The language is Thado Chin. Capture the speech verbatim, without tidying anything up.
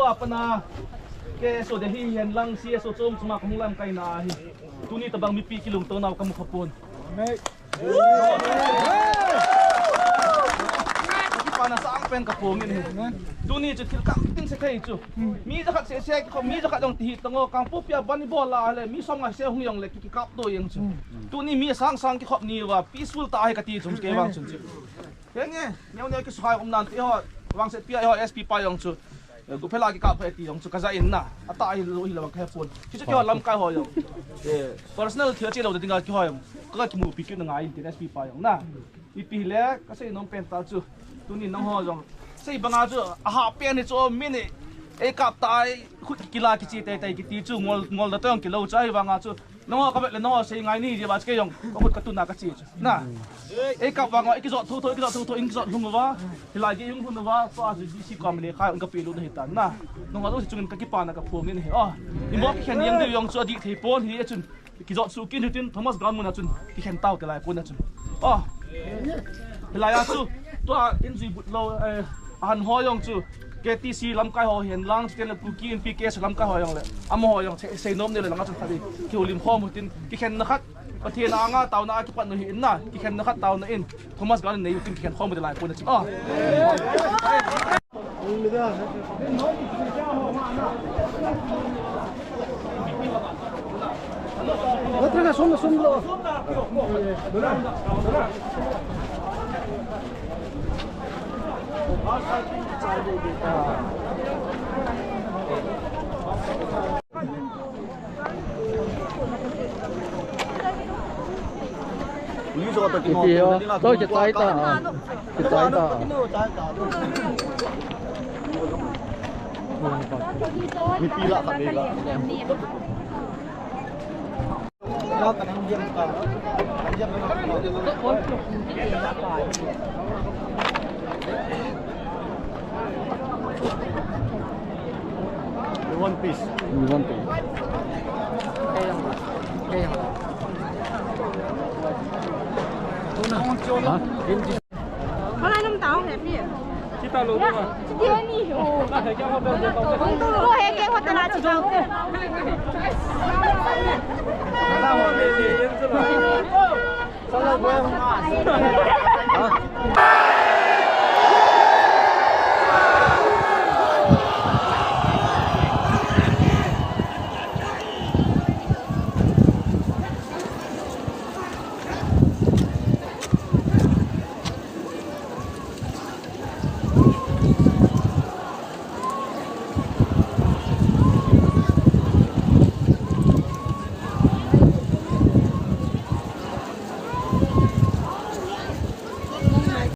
Apana, K S O Delhi hihen lang, C S O chom chom a kahung lamkaina ahi. Tuni tabang mipi kilungto nau kamu khapon. Kipana sang pen kaphongin ahi. Tuni chu thil kam tin se thei chu. Mi jakhat sese kikhop, mi jakhat jong ti hi tango, Kangpokpi a ban ibol a le, mi som nga se hung jong le, ki, kikap to jeng chu. Tuni mi sang sang kikhop ni uva, peaceful tah ahi kati chu, kei vang chun chu. Henge, neo neo kisukhai um nan ti ho, vangset pi a ho, S P pa jong chu. Eh, guphela kikap pha ti jong chu kaja in na. Atah hilou hilou vang kahepon. Hichu keiho lamkai ho jong. Eh, personal thil chelou dinga keiho jong. Ka kimupi kit na ngai in tin S P pa jong na. Ipi le, kasei nom pen ta chu. Tuni nangho jong. Sei banga chu, aha pen hi chu min hi. Ei kap tai, khut kila kichi tai tai kiti chu, ngol, ngol da tong kilou chai vanga chu. Nangho kavet le nangho sei ngai ni, jeh a chu kei jong, kakhut katuna kache chu. Na. Ei kap vang, ei kijot tho tho, ei kijot tho tho, ei kijot lhung uva. Hilai gei hung lhung uva, so a chu D C kom le khai, kape lut na hitan na. Nangho jouse chungin kakipana kaphongin ahi. Oh. Imo kikhen jeng diu jong chu adih thei pon hi a chun. Kijot suh kit hitin, Thomas Ground mun a chun. Kikhen tau te lai pon a chun. Oh. Hilai a chu, tua in jui but lou, eh, ahan ho jong chu, K T C lamkai ho hihen lang, chuteng le Kuki Inpi K S lamkai ho jong le, amaho jong sei, sei nom neo le langa chun khat hi, kihoulim khom u tin, kikhenna khat, Pathen anga taona a kipat u hi in na, kikhenna khat taona in, Thomas Ground in nei u tin kikhen khom u te lai pon a chun. Oh. Iti ho, to kichai ta, ah. Kichai ta. Mipi lah khat ni lah. One piece. One piece. Ha? Hola, no me estaba happy. Quítalo, toma. Ya, sí tiene, oh. Todo es que otra la chica.